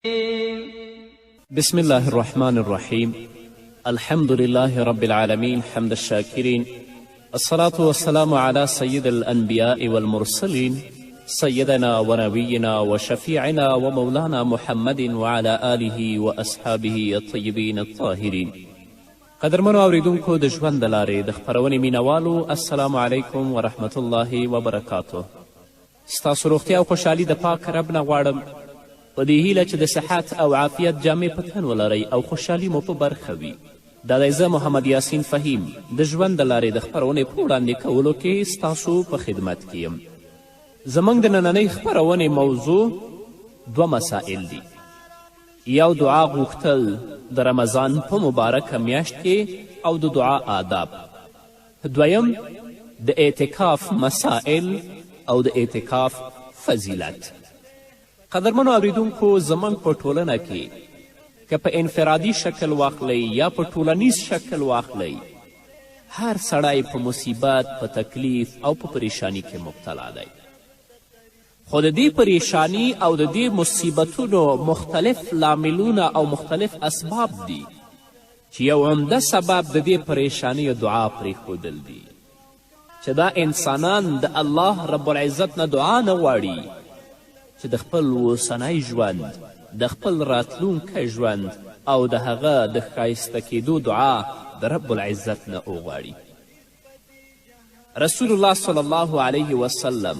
بسم الله الرحمن الرحيم. الحمد لله رب العالمين، حمد الشاكرين، الصلاة والسلام على سيد الأنبياء والمرسلين، سيدنا ونبينا وشفيعنا ومولانا محمد وعلى آله وأصحابه الطيبين الطاهرين. قدرمنو اوریدونکو، د ژوند د لارې د خپرونې مینوالو، السلام علیکم ورحمت الله وبرکاته. ستاسو روغتیا او خوشحالي د پاک رب نه غواړم، په دې هیله چې د صحت او عافیت جامې په تن ولرئ او خوشحالي مو په برخه وي. دا دی زه محمد یاسین فهیم د ژوند د لارې د خپرونې په وړاندې کولو کې ستاسو په خدمت کې یم. زموږ د نننۍ خپرونې موضوع دوه مسائل دي. یو دعا غوښتل د رمضان په مبارکه میاشت کې او د دعا آداب. دویم د اعتکاف مسائل او د اعتکاف فضیلت. قدرمنو اوریدونکو، زموږ په ټولنه کې که په انفرادي شکل واخلئ یا په ټولنیز شکل واخلئ، هر سړی په مصیبت، په تکلیف او په پریشانی کې مبتلا دی. خو د دې پریشانی او د دې مصیبتونو مختلف لاملونه او مختلف اسباب دي، چې یو عمده سبب د دې پریشانیو دعا پرېښودل دي، چې دا انسانان د الله رب العزت نه دعا نه غواړي چې د خپل اوسنی ژوند، د خپل راتلونکی ژوند او د هغه د ښایسته کېدو دعا د رب العزت نه وغواړي. رسول الله صلی الله علیه وسلم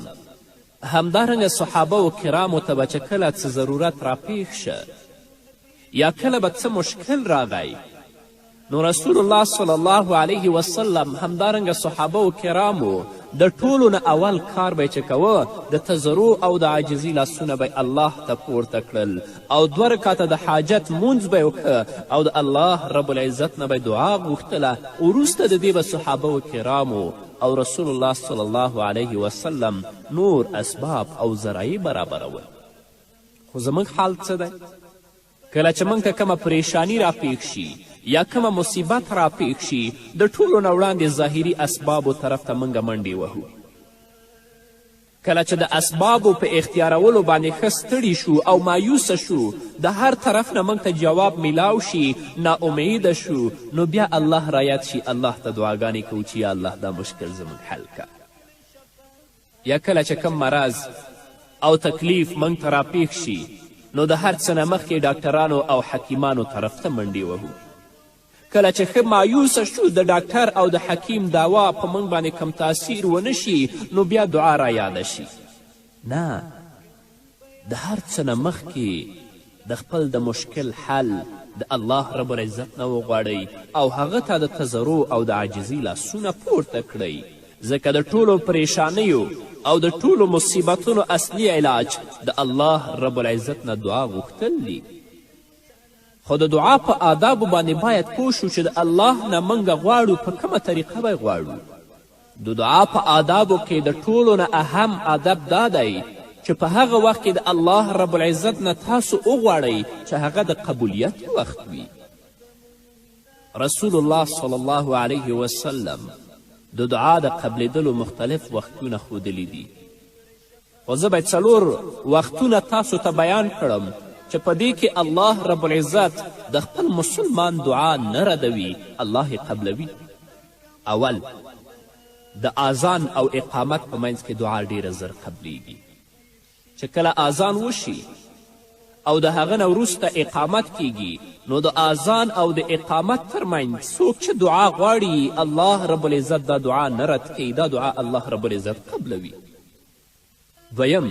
همدارنګه صحابه و کرامو ته به چې کله څه ضرورت راپیښ شه یا کله به څه مشکل راغی، نو رسول الله صلی الله علیه وسلم همدارنګه صحابه و کرامو د ټولو نه اول کار به یې چې کوه، د تضرع او د عاجزي لاسونه به الله ته پورته کړل او دوه رکاته د حاجت مونځ به یې وکړه او د الله رب العزت نه به دعا غوښتله. وروسته د دې به صحابه و کرامو او رسول الله صلی الله علیه وسلم نور اسباب او ذرایع برابرول. خو زموږ حال څه دی؟ کله چې موږ ته کومه پریشانی راپیښ شي یا کومه مصیبت راپیښ شي، د ټولو نه وړاندې ظاهري اسبابو طرف ته موږ منډې وهو. کله چې د اسبابو په اختیارولو باندې ښه ستړي شو او مایوسه شو، د هر طرف نه موږ ته جواب میلاو شي، ناامیده شو، نو بیا الله رایاد شي، الله ته دعاګانې کوو چې یا الله دا مشکل زموږ حل که. یا کله چې کوم مرض او تکلیف موږ ته راپیښ شي، نو د هر څه نه مخکې ډاکټرانو او حکیمانو طرف ته منډې وهو. کله چې ښه مایوسه شو، د ډاکټر او د حکیم دوا په موږ باندې کم تاثیر ونه شي، نو بیا دعا را یاده شي. نه، د هر څه نه مخکې د خپل د مشکل حل د الله رب العزت نه وغواړئ او هغه ته د تضرع او د عاجزۍ لاسونه پورته کړئ، ځکه د ټولو پریشانیو او د ټولو مصیبتونو اصلي علاج د الله رب العزت نه دعا غوښتل دي. خو د دعا په آدابو باندې باید پوه شو چې د الله نه موږ غواړو په کومه طریقه به یې غواړو. د دعا په آدابو کې د ټولو نه اهم ادب دا دی چې په هغه وخت کې د الله رب العزت نه تاسو وغواړئ چې هغه د قبولیت وخت وي. رسول الله صلی الله علیه وسلم د دعا د قبلېدلو مختلف وختونه ښودلي دي، خو زه به څلور وختونه تاسو ته بیان کړم چې په دې کې الله رب العزت د خپل مسلمان دعا نه ردوي، الله یې قبلوي. اول، د اذان او اقامت په منځ کې دعا ډیره زر قبلیږي. چې کله اذان وشي او د هغه نه وروسته اقامت کیږي، نو د اذان او د اقامت ترمنځ څوک چې دعا غواړي، الله رب العزت دا دعا نه رد کوي، دا دعا الله رب العزت قبلوي. دویم،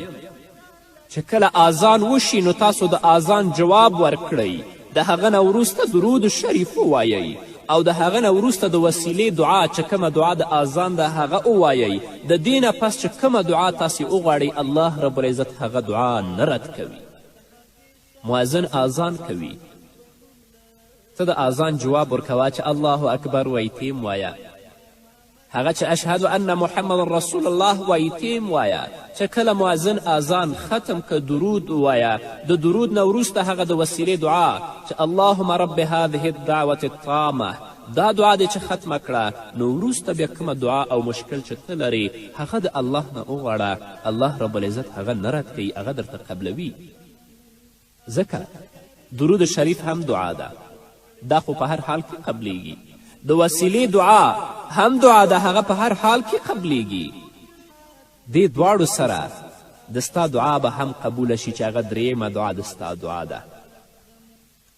چې کله اذان وشي نو تاسو د اذان جواب ورکړئ، د هغه نه وروسته درود شریف ووایئ او د هغه نه وروسته د وسیلې دعا چې کومه دعا د اذان ده هغه ووایئ. د دې نه پس چې کومه دعا تاسې وغواړئ، الله رب العزت هغه دعا نه رد کوي. مؤذن اذان کوي، ته د اذان جواب ورکوه چې الله اکبر وایي تیم وایه، هغه چې اشهد ان محمد رسول الله وایي تیم وایه. چې کله مؤذن اذان ختم که درود ووایه، د درود نه وروسته هغه د وسیلې دعا چې اللهم رب هذه الدعوة التامة، دا دعا دې چې ختمه کړه، نو وروسته بیا کومه دعا او مشکل چې ته لرې هغه د الله نه وغواړه، الله رب العزت هغه نه رد کوي، هغه درته قبلوي. ځکه درود شریف هم دعا ده، دا خو په هر حال کې قبلیږي. د وسیلې دعا هم دعا ده، هغه په هر حال کې قبلیږي. دې دواړو سره د ستا دعا به هم قبوله شي چې هغه درېیمه دعا د ستا دعا ده.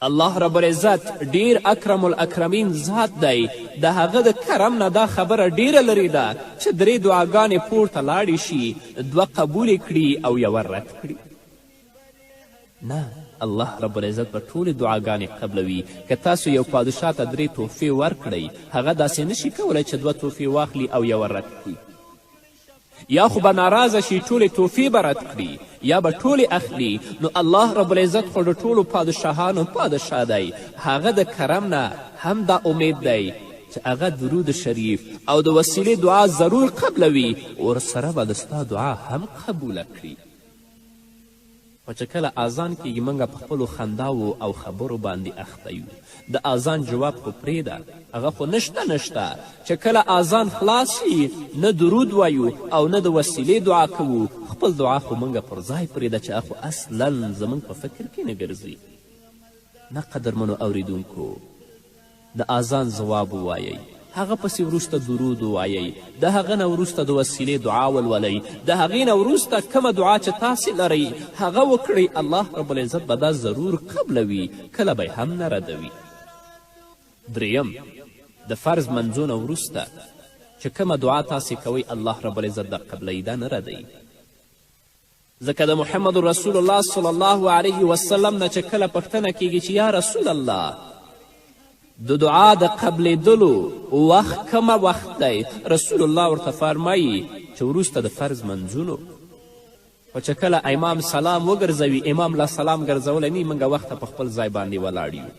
الله رب العزت ډیر اکرم الاکرمین ذات دی، د هغه د کرم نه دا خبره ډیره لرې ده چې درې دعاګانې پورته لاړې شي، دوه قبولې کړي او یوه رد کړي. نه، الله رب العزت به ټولې دعاګانې قبلوي. که تاسو یو پادشاه ته درې تحفې ورکړئ، هغه داسې نشي کولی چې دوه تحفې واخلي او یوه رد کړي. یا خو به ناراضه شي ټولې تحفې به رد کړي، یا به ټولې اخلي. نو الله رب العزت خو د ټولو پادشاهانو پادشاه دی، هغه د کرم نه هم دا امید دی چې هغه درود شریف او د وسیلې دعا ضرور قبلوي، ورسره به د ستا دعا هم قبوله کړي. خو چې کله اذان کیږي موږ په خپلو خنداوو او خبرو باندې اخته یو. د اذان جواب خو پرېږده، هغه خو نشته نشته. چې کله اذان خلاص شي نه درود وایو او نه د وسیلې دعا کوو. خپل دعا خو موږ پر ځای پرېږده چې هغه خو اصلا زموږ په فکر کې نه ګرځي. نه قدرمنو اوریدونکو، د اذان ځواب ووایئ، هغه پسې وروسته درود ووایئ، د هغه نه وروسته د وسیلې دعا ولولئ، د هغې نه وروسته کومه دعا چې تاسې لرئ هغه وکړئ. الله رب العزت به دا ضرور قبلوي، کله به هم نه ردوي. دریم، د فرض منځو نه وروسته چې کومه دعا تاسې کوئ الله رب العزت دا قبلوي، دا نه ردوي. ځکه د محمد رسول الله صلی الله علیه وسلم نه چې کله پوښتنه کیږي چې یا رسول الله د دعا د قبلېدلو وخت کومه وخت دی، رسول الله ورته فرمایي چې وروسته د فرض منځونو. خو چې کله امام سلام وګرځوي، امام لا سلام ګرځولی نه، موږ وخته په خپل ځای باندې ولاړ یو.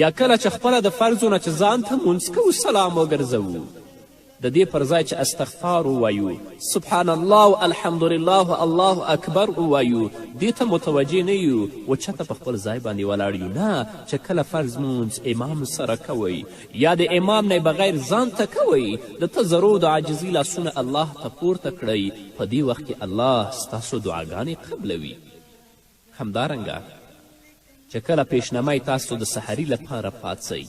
یا کله چې خپله د فرضو نه چې ځان ته مونځ کوو سلام وګرځوو، د دې پر ځای چې استغفار ووایو، سبحان الله و الحمدلله الله اکبر ووایو، دې ته متوجه نه یو، وچته په خپل ځای باندې ولاړ یو. نه، چې کله فرض مونځ امام سره کوئ یا د امام نه بغیر ځان ته کوئ، د تضرع د عاجزۍ لاسونه الله ته پورته کړئ، په دې وخت کې الله ستاسو دعاګانې قبلوي. همدارنګه چې کله پیشنمی تاسو د سحري لپاره پاڅئ،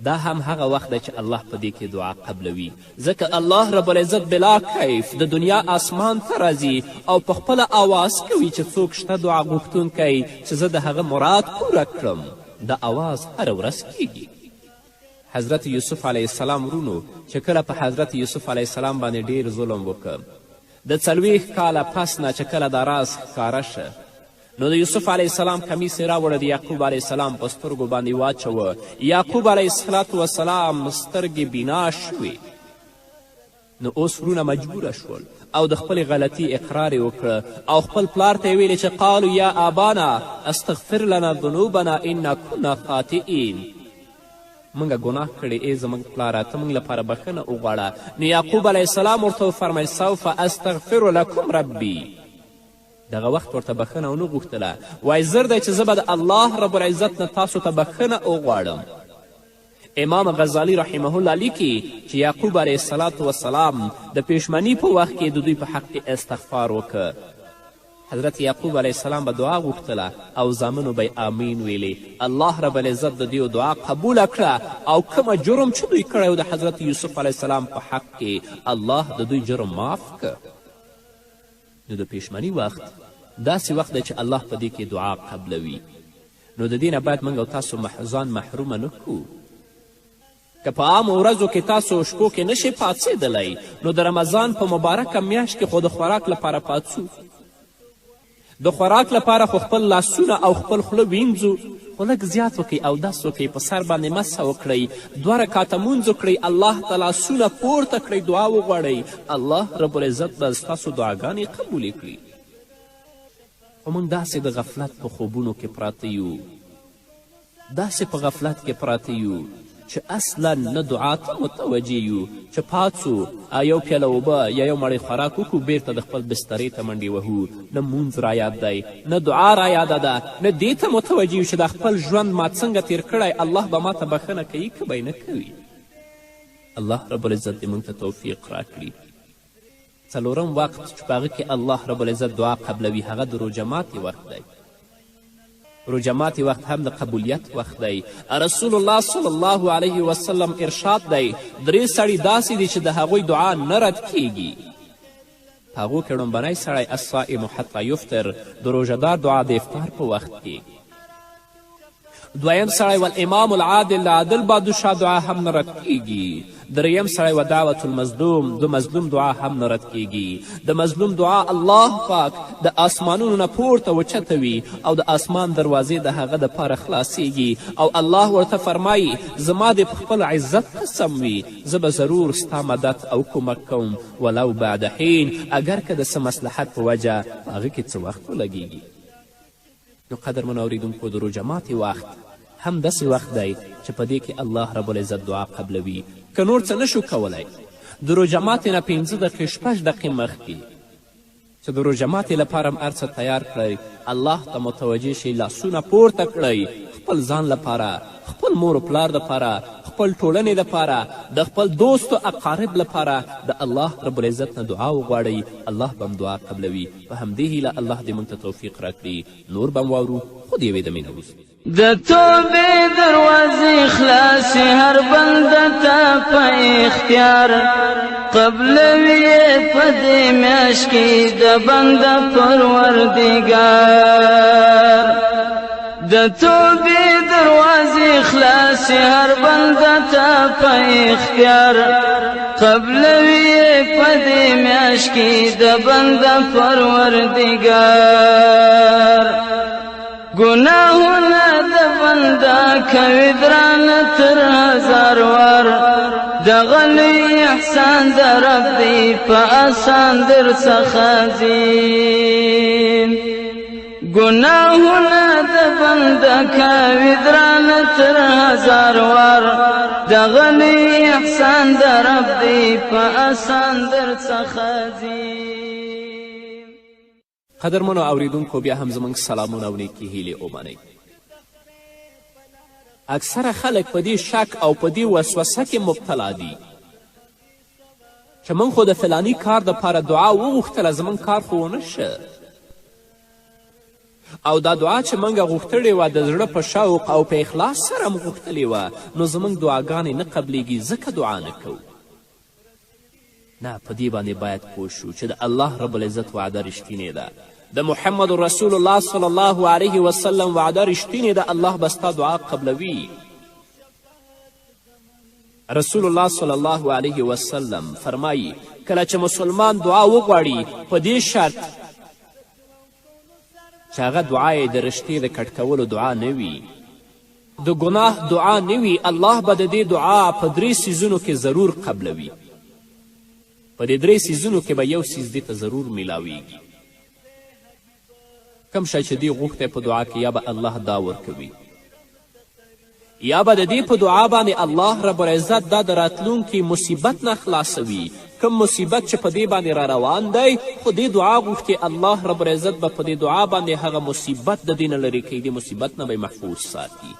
دا هم هغه وخت دی چې الله په دې کې دعا قبلوي. ځکه الله رب العزت بلا کیف د دنیا آسمان ته راځي او په خپله آواز کوي چې څوک شته دعا غوښتونکی چې زه د هغه مراد پوره کړم. دا آواز هره ورځ کیږي. حضرت یوسف علیه السلام ورونو چې کله په حضرت یوسف علیه السلام باندې ډیر ظلم وکړ، د 40 کاله پس نه چې کله دا راز ښکاره شه، نو د یوسف علیه السلام کمیس یې راوړه، د یعقوب علیه السلام په سترګو باندې واچوه. یعقوب علیه السلام سترګې بینا شوې. نو اوس وروڼه مجبوره شول او د خپلې غلطي اقرار یې وکړه او خپل پلار ته یې ویلې چې قالو یا ابانا استغفر لنا ذنوبنا انا کنا خاطئین، موږ ګناه کړې، ای زموږ پلاره ته موږ لپاره بښنه وغواړه. نو یعقوب علیه السلام ورته وفرمیل سوف استغفر لکم ربي. دغه وخت ورته بښنه ونه غوښتله، وایي زر دی چې زه به د الله رب العزت نه تاسو ته بښنه وغواړم. امام غزالی رحمه الله لیکي چې یعقوب علیه السلام د پیشمني په وخت کې د دوی په حق کې استغفار وکړ. حضرت یعقوب علیه السلام به دعا غوښتله او زامنو به یې آمین ویلې. الله رب العزت د دوی دعا قبوله کړه او کومه جرم چې دوی کړی و د حضرت یوسف علیه السلام په حق کې، الله د دوی جرم معاف کړ. نو د پیشمني وخت داسې وخت دی چې الله په دې کې دعا قبلوي. نو د دې نه باید موږ او تاسو ځان محرومه نه کړو. که په عامو ورځو کې تاسو شپو کې نشئ پاڅېدلی، نو د رمضان په مبارکه میاشت کې خو د خوراک لپاره پاڅو. د خوراک لپاره خو خپل لاسونه او خپل خوله وینځو، خو لږ زیات وکړئ، اودس وکړئ، په سر باندې مسح وکړئ، 2 رکعته مونځ وکړئ، الله ته لاسونه پورته کړئ، دعا وغواړئ، الله رب العزت به ستاسو دعاګانې قبولې کړي. خو موږ داسې د غفلت په خوبونو کې پراته یو، داسې په غفلت کې پراته یو چې اصلا نه دعا ته متوجه یو، چې پاڅو یو پیاله اوبه یا یو مړی خوراک وکړو، بیرته د خپل بسترې ته منډې وهو. نه مونځ را یاد دی، نه دعا را یاده ده، نه دې ته متوجه یو چې دا خپل ژوند ما څنګه تیر کړی، الله به ما ته بښنه کوي که به یې نه کوي. الله رب العزت دې موږ ته توفیق راکړي. څلورم وخت چې په هغه کې الله رب العزت دعا قبلوي هغه د روژه ماتې وخت دی. روژه ماتې وخت هم د قبولیت وخت دی. رسول الله صلی الله علیه وسلم ارشاد دی، درې سړي داسې دي چې د هغوی دعا نه رد کیږي. په هغو کې ړومبنی سړی الصائم حتی یفطر، د روژه دار دعا د افطار په وخت کې. دویم سړی والامام العادل، د عادل بادشاه دعا هم نه رد کیږي. دریم سړی و دعوت المظلوم، د مظلوم دعا هم نه رد کیږي. د مظلوم دعا الله پاک د آسمانونو نه پورته وچتوي او د آسمان دروازې د هغه دپاره خلاصیږي او الله ورته فرمایي زما دې په خپل عزت قسم وي، زه به ضرور ستا مدد او کمک کوم، ولو بعد حین، اګر که د څه مصلحت په وجه په هغه کې څه وخت ولګیږي. نو قدرمنو اوریدونکو، د روژه ماتې وخت هم داسې وخت دی چې په دې کې الله رب العزت دعا قبلوي. که نور څه نشو کولی، د روژه ماتې نه 5 دقیقې 6 دقیقې مخکې چې د روژه ماتې لپاره هم هر څه تیار کړئ، الله ته متوجه شئ، لاسونه پورته کړئ خپل ځان لپاره، خپل مور و پلار دپاره، خپل ټولنې دپاره، د خپل دوست و اقارب لپاره د الله رب العزت نه دعا وغواړئ، الله به هم دعا قبلوي. په همدې هیله الله دې موږ ته توفیق راکړي. نور به هم واورو خو د یوې دمې نه وروسته. د توبې دروازې خلاصې هر بنده ته په اختیار، قبلوي یې په دې میاشت کې د بنده پروردګار. د توبې دروازې خلاصې هر بنده ته په اختیار، قبلوي یې په دې میاشت کې د بنده پروردګار. ګناهونه د بنده کوي درانه تر هزار وار، دغه لوی احسان د رب دی په اسان درڅخه ځي. ګناهونه د بنده کوي درانه تر هزار وار، دغه لوی احسان د رب دی په اسان درڅخه ځي. قدرمنو اوریدونکو، بیا هم زموږ سلامونه او نیکې هیلې ومنئ. اکثره خلک په دې شک او په دې وسوسه کې مبتلا دي چې موږ خو د فلاني کار دپاره دعا وغوښتله، زموږ کار خو ونه شه، او دا دعا چې موږ غوښتلې وه د زړه په شوق او په اخلاص سره مو غوښتلې وه، نو زموږ دعاګانې نه قبلیږي، ځکه دعا نه کوو. نه، په دې باندې باید پوه شو چې د الله رب العزت وعده رښتینې ده، د محمد رسول الله صلی الله علیه وسلم وعده رښتینې ده، الله به ستا دعا قبلوي. رسول الله صلی الله علیه وسلم فرمایي کله چې مسلمان دعا وغواړي په دې شرط چې هغه دعا یې د رشتې د کټ کولو دعا نه وي، د ګناه دعا نه وي، الله به د دې دعا په درې څیزونو کې ضرور قبلوي. په دې درې څیزونو کې به یو څیز دې ته ضرور میلاویږي. کوم شی چې دې غوښتی په دعا کې، یا به الله دا ورکوي، یا به د دې په دعا باندې الله رب العزت دا د راتلونکي مصیبت نه خلاصوي. کوم مصیبت چې په دې باندې را روان دی، خو دې دعا غوښتې، الله رب العزت به په دې دعا باندې هغه مصیبت د دې نه لرې کوي، دې مصیبت نه به یې محفوظ ساتي.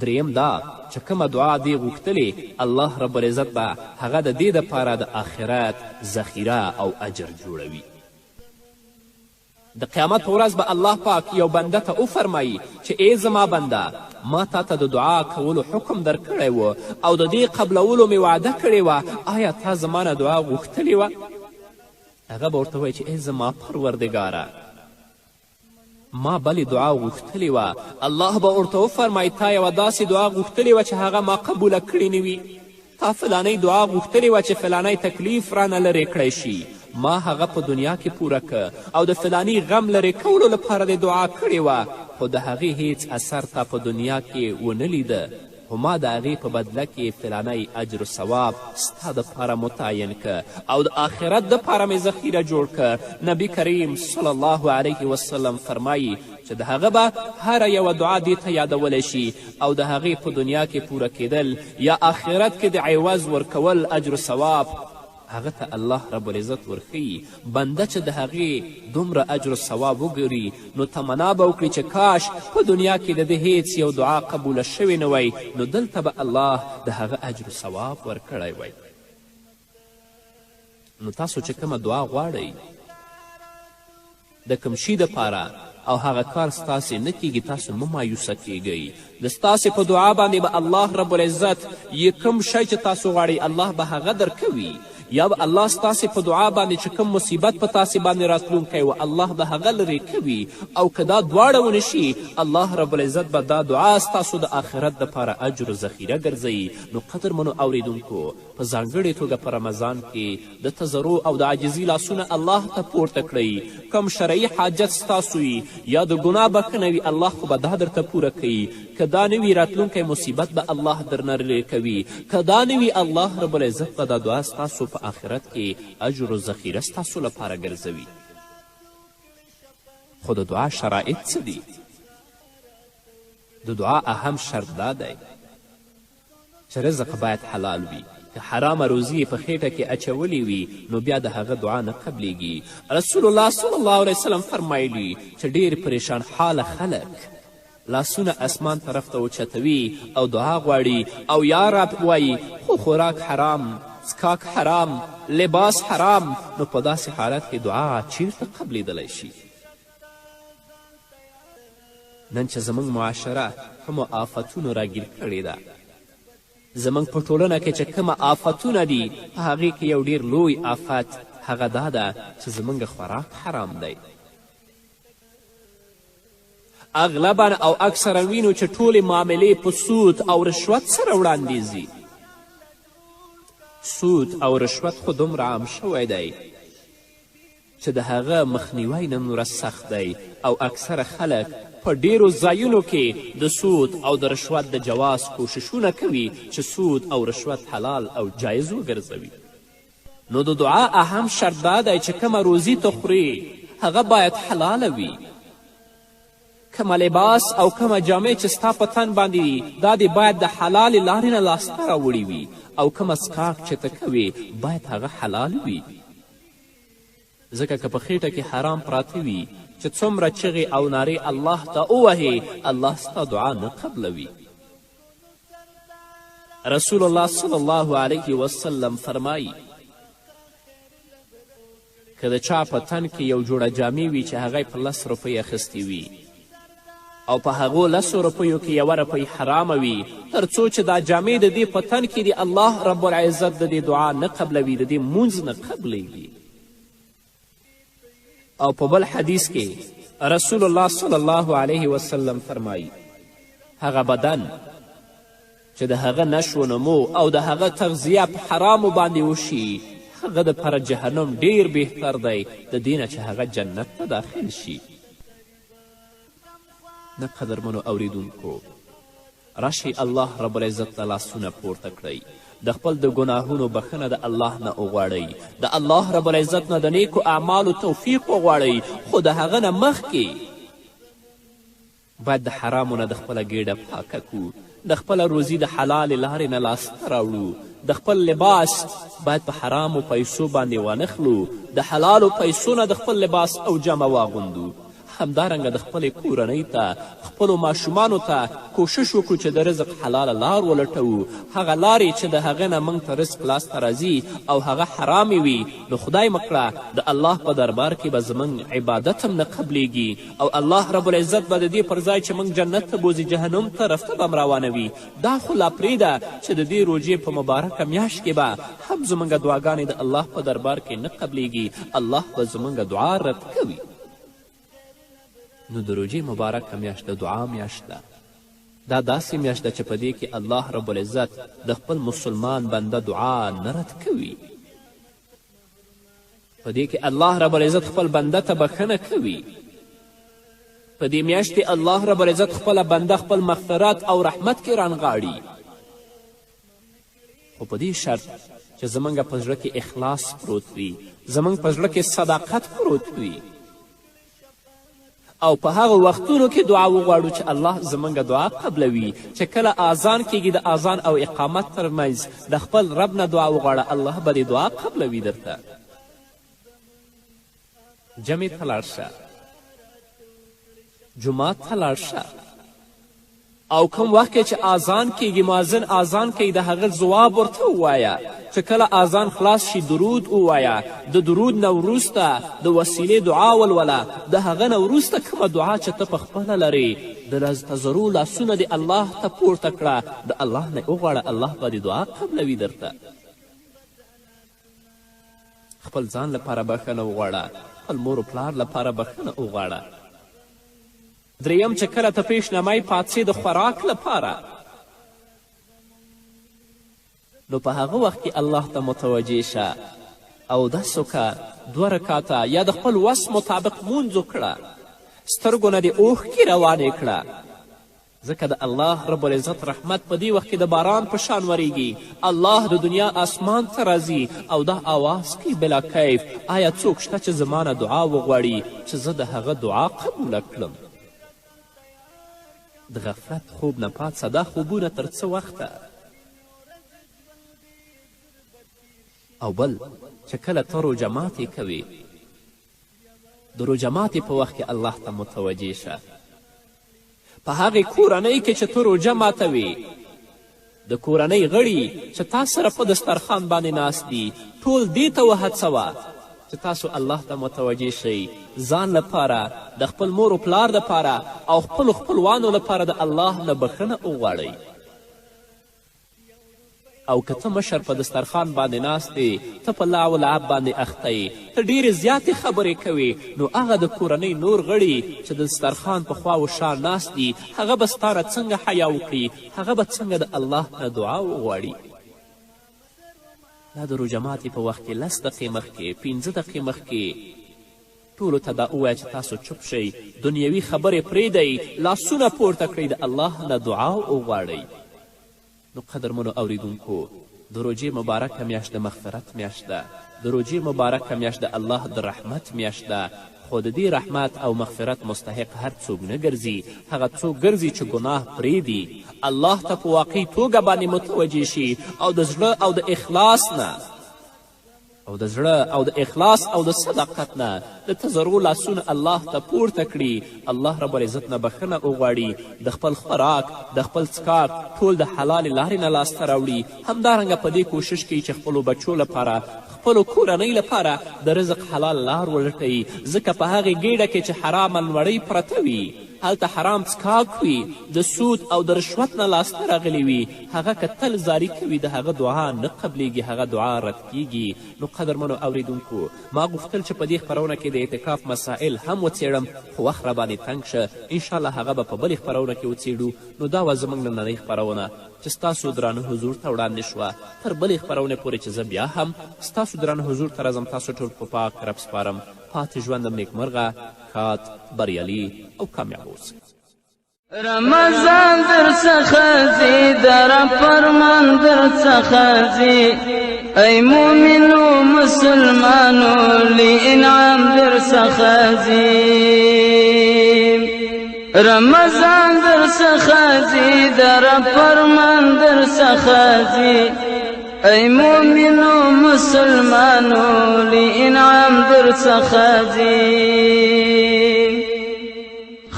دریم دا چې کومه دعا دې غوښتلې، الله رب العزت به هغه د دې دپاره د آخرت ذخیره او اجر جوړوي. د قیامت په ورځ به الله پاک یو بنده ته وفرمایي چې ای زما بنده، ما تا ته د دعا کولو حکم درکړی و او د دې قبلولو مې وعده کړې وه، آیا تا زما نه دعا غوښتلې وه؟ هغه به ورته ووایي چې ای زما پروردګاره، ما بلې دعا غوښتلې وه. الله به ورته وفرمایي تا یوه داسې دعا غوښتلې وه چې هغه ما قبوله کړې نه وي، تا فلانۍ دعا غوښتلې وه چې فلانی تکلیف رانه لرې کړی شي، ما هغه په دنیا کې پوره که، او د فلاني غم لرې کولو لپاره دې دعا کړې وه، خو د هغې هیڅ اثر تا په دنیا کې ونه لیده، خو ما د هغې په بدله کې فلانی اجر و ثواب ستا دپاره متعین که او د آخرت دپاره مې ذخیره جوړ که. نبی کریم صلی الله علیه وسلم فرمایي چې د هغه به هره یوه دعا دې ته یادولی شي او د هغې په دنیا کې پوره کېدل یا آخرت کې د عوض ورکول اجر و ثواب هغه ته الله رب العزت ورښیي. بنده چې د هغې دومره اجر و ثواب وګوري نو تمنا به وکړي چې کاش په دنیا کې د ده هیڅ یو دعا قبوله شوې نه وای، نو دلته به الله د هغه اجر و ثواب ورکړی وای. نو تاسو چې کومه دعا غواړئ د کوم شي دپاره او هغه کار ستاسې نه کیږي، تاسو مه مایوسه کیږئ. د ستاسې په دعا باندې به الله رب العزت یې کوم شی چې تاسو غواړئ الله به هغه درکوي، یا به الله ستاسې په دعا باندې چې کوم مصیبت په تاسې باندې راتلونکی و الله به هغه لرې کوي، او که دا دواړه ونه شي الله رب العزت به دا دعا ستاسو د آخرت دپاره اجر و ذخیره ګرځوي. نو قدرمنو اوریدونکو، په ځانګړې توګه په رمضان کې د تضرع او د عاجزي لاسونه الله ته پورته کړئ. کوم شرعي حاجت ستاسو وي یا د ګناه بښنه وي، الله خو به دا درته پوره کوي. که دا نه وي، راتلونکی مصیبت به الله درنه لرې کوي. که دا نه وي، الله رب العزت به دا دعا ستاسو په آخرت کې اجر و ذخیره ستاسو لپاره ګرځوي. خو د دعا شرایط څه دي؟ د دعا اهم شرط دا دی چې رزق باید حلال وي. که حرامه روزي یې په خېټه کې اچولې وي نو بیا د هغه دعا نه قبلیږي. رسول الله صلی الله علیه وسلم فرمایلي چې ډېر پریشان حاله خلک لاسونه اسمان طرف ته اوچتوي او دعا غواړي او یا رب وایي، خو خوراک حرام، څکاک حرام، لباس حرام، نو په داسې حالت کې دعا چیرته قبلیدلی شي؟ نن چې زموږ معاشره کومو آفتونو راګیر کړې ده، زموږ په ټولنه کې چې کومه آفتونه دي، په هغې کې یو ډیر لوی آفت هغه دا ده چې زموږ خوراک حرام دی. اغلبا او اکثرا وینو چې ټولې معاملې په سود او رشوت سره وړاندې ځي. سود او رشوت خو دومره عام شوی دی چې د هغه مخنیوی نن ورځ سخت دی او اکثره خلک په ډیرو ځایونو کې د سود او د رشوت د جواز کوششونه کوي چې سود او رشوت حلال او جایز وګرځوي. نو د دعا اهم شرط دا دی چې کومه روزي ته خورې هغه باید حلاله وي، کومه لباس او کومه جامې چې ستا په تن باندې دي دا دې باید د حلالې لارې نه لاسته راوړي وي، او کومه څکاک چې ته کوې باید هغه حلال وي. ځکه که په خېټه کې حرام پراته وي چې څومره چغې او نارې الله ته ووهې الله ستا دعا نه قبلوي. رسول الله صلی الله علیه وسلم فرمایي که د چا په تن کې یو جوړه جامې وي چې هغه په لس روپۍ اخیستې وي او په هغو لسو روپیو کې یوه روپۍ حرامه وي، تر څو چې دا جامې د دې په تن کې دي الله رب العزت د دې دعا نه قبلوي، د دې مونځ نه قبلیږي. او په بل حدیث کې رسول الله صلی الله علیه وسلم فرمایي هغه بدن چې د هغه نشو نمو او د هغه تغذیه په حرامو باندې وشي هغه دپاره جهنم ډیر بهتر دی د دې نه چې هغه جنت ته داخل شي. نه قدرمنو اوریدونکو، راشئ الله رب العزت ته لاسونه پورته کړئ، د خپل د ګناهونو بښنه د الله نه وغواړئ، د الله رب العزت نه د نیکو اعمالو توفیق وغواړئ، خو د هغه نه مخکې باید د حرامو نه د خپله ګېډه پاکه کړو، د خپله روزي د حلالې لارې نه لاسته راوړو، د خپل لباس باید په حرامو پیسو باندې وانخلو، د حلالو پیسو نه د خپل لباس او جامه واغوندو. همدارنګه د خپلې کورنۍ ته، خپلو ماشومانو ته کوشش وکړو چې د رزق حلاله لار ولټوو، هغه لارې چې د هغه نه موږ ته رزق لاسته راځي او هغه حرامې وي نو خدای مه کړه د الله په دربار کې به زموږ عبادت هم نه قبلیږي او الله رب العزت به د دې پر ځای چې موږ جنت ته بوځي جهنم طرف ته به هم روانوي. دا خو لا پرېږده چې د دې روژې په مبارکه میاشت کې به هم زموږ دعاګانې د الله په دربار کې نه قبلیږي، الله به زموږ دعا رد کوي. نو د روژې مبارکه میاشت د دعا میاشت ده. دا داسې میاشت ده چې په دې کې الله رب العزت د خپل مسلمان بنده دعا نه رد کوي. په دې کې الله رب العزت خپل بنده ته بښنه کوي. په دې میاشت کې الله رب العزت خپله بنده خپل مغفرت او رحمت کې رانغاړي، خو په دې شرط چې زموږ په زړه کې اخلاص پروت وي، زموږ په زړه کې صداقت پروت وي او په هغه وختونو کې دعا وغواړو چې الله زموږ دعا قبلوي. چې کله آذان کیږي د آذان او اقامت ترمنځ د خپل رب نه دعا وغواړه، الله به دې دعا قبلوي درته. جمع ته لاړ شه، جومات ته لاړ شه او کوم وخت کې چې آذان کیږي، مؤذن آذان کوي، د هغه ځواب ورته ووایه. چې کله اذان خلاص شي درود ووایه، د درود نه وروسته د وسیلې دعا ولوله، د هغه نه وروسته کومه دعا چې ته په خپله لرې د تضرع لاسونه دې الله ته پورته کړه، د الله نه وغواړه، الله به دې دعا قبلوي درته. خپل ځان لپاره بښنه وغواړه، خپل مور و پلار لپاره بښنه وغواړه. دریم چې کله ته پیشنمی پاڅې د خوراک لپاره، نو په هغه وخت کې الله ته متوجه شه، اودس وکړه، 2 رکاته یا د خپل وس مطابق مونځ وکړه، سترګو نه دې اوښکې روانې کړه، ځکه د الله رب العزت رحمت په دې وخت کې د باران په شان وریږي. الله د دنیا آسمان ته راځي او دا آواز کوي بلا کیف، آیا څوک شته چې زما نه دعا وغواړي چې زه د هغه دعا قبوله کړم؟ د غفلت خوب نه پاڅه، دا خوبونه تر څه وخته؟ او بل چې کله ته روژه ماتې کوې، د روژه ماتې په وخت کې الله ته متوجه شه. په هغې کورنۍ کې چې ته روژه ماتوې، د کورنۍ غړي چې تا سره په دسترخوان باندې ناست دي، ټول دې ته وهڅوه چې تاسو الله ته متوجه شئ، ځان لپاره، د خپل مور و پلار لپاره او خپلو خپلوانو لپاره د الله نه بښنه وغواړئ. او که ته مشر په دسترخوان باندې ناست یې، ته په لهو لعب باندې اخته یې، ته ډېرې زیاتې خبرې کوې، نو هغه د کورنۍ نور غړي چې د دسترخوان په خوا و شا ناست دي، هغه به ستا نه څنګه حیا وکړي، هغه به څنګه د الله نه دعا وغواړي؟ دا د روژه ماتې په وخت کې 10 دقیقې مخکې، 5 دقیقې مخکې ټولو ته دا ووایه چې تاسو چوپ شئ، دنیوي خبرې پرېږدئ، لاسونه پورته کړئ، د الله نه دعا وغواړئ. نو قدرمنو اوریدونکو، د روژې مبارکه میاشت د مغفرت میاشت ده، د روژې مبارکه میاشت د الله د رحمت میاشت ده، خو د دې رحمت او مغفرت مستحق هر څوک نه ګرځي، هغه څوک ګرځي چې ګناه پرېږدي، الله ته په واقعي توګه باندې متوجه شي او د زړه او د اخلاص نه او د زړه او د اخلاص او د صداقت نه د تضرع لاسونه الله ته پورته کړي، الله رب العزت نه بښنه وغواړي، د خپل خوراک د خپل څکاک ټول د حلالې لارې نه لاسته راوړي، همدارنګه په دې کوشش کوي چې خپلو بچو لپاره، خپلو کورنۍ لپاره د رزق حلال لار ولټوي، ځکه په هغې ګېډه کې چې حرامه لوړۍ پرته وي، هلته حرام څکاک وي، د سود او د رشوت نه لاسته راغلي وي، هغه که تل زاري کوي د هغه دعا نه قبلیږي، هغه دعا رد کیږي. نو قدرمنو اوریدونکو، ما غوښتل چې په دې خپرونه کې د اعتکاف مسائل هم وڅېړم، خو وخت راباندې تنګ شه. انشاءالله هغه به په بلې خپرونه کې وڅېړو. نو دا وه زموږ نننۍ خپرونه چې ستاسو درانه حضور ته وړاندې شوه. تر بلې خپرونې پورې چې زه بیا هم ستاسو درانه حضور ته راځم، تاسو ټول په پاک رب سپارم. پاتې ژوندم نیکمرغه، ښاد، بریالي او کامیاب اوسئ. رمضان در څخه ځي، د رب فرمان در څخه ځي، ای مؤمنو مسلمانو لی انعام در څخه ځي. رمضان در څخه ځي، د رب فرمان در څخه ځي، ای مؤمنو مسلمانو لی انعام در څخه ځي.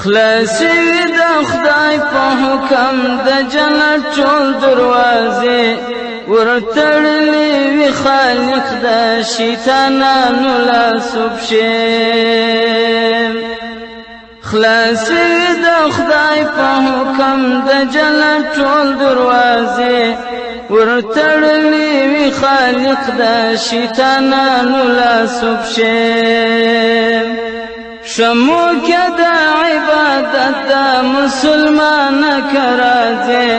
خلاصې وي د خدای په حکم د جنت ټول دروازې، ورتړلې وي خالق د شیطانانو لاسو پښې. خلاصې وي د خدای په حکم د جنت ټول دروازې، ورتړلې وي خالق د شیطانانو لاسو پښې. شمو کې د عبادت د مسلمان که راځې،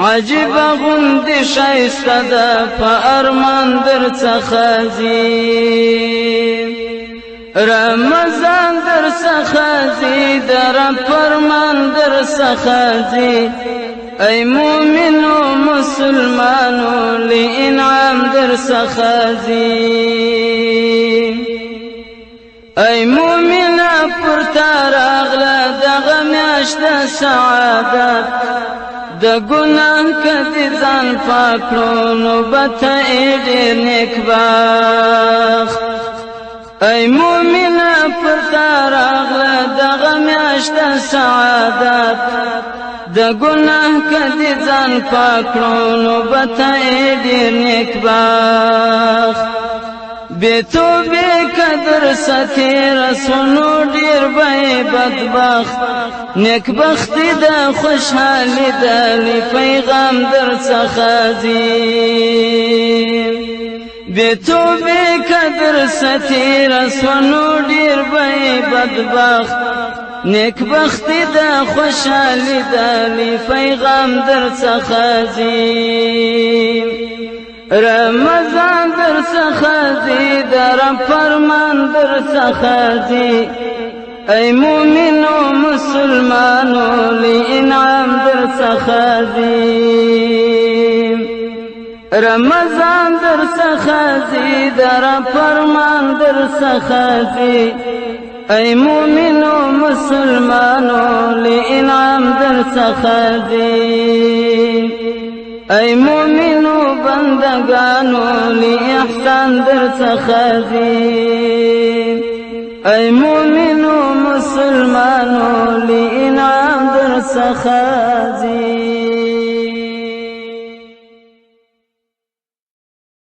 عجیبه غوندې ښایسته ده په ارمان در څخه ځي. رمضان در څخه ځي، د رب فرمان در څخه ځي، ای مؤمنو مسلمانو لی انعام در څخه ځي. ای مؤمنه پر تا راغله دغه میاشت د سعادت، د ګناه که دې ځان پاک کړو نو به ته یې ډېر نیکبخت. ای مؤمنه پر تا راغله دغه میاشت د سعادت، د ګناه که دې ځان پاک کړو نو به ته ډېر نیکبخت. بې توبې که درسه تېره سوه نو ډېر به یې بدبخت. نیکبختي ده خوشحالي ده لوی پیغام درڅخه ځي. بې توبې که درسه تېره سوه نو ډېر به یې بدبخت. نیکبختي ده خوشحالي ده لوی پیغام درڅخه ځي. رمضان درڅخه ځي د رب فرمان درڅخه ځي. ای مؤمنو مسلمانو لوی انعام درڅخه ځي. رمضان درڅخه ځي د رب فرمان درڅخه ځي. ای مؤمنو مسلمانو لوی انعام درڅخه ځي. ای مؤمنو بندګانو لوی احسان درڅخه ځي. ای مؤمنو مسلمانو لوی انعام درڅخه ځي.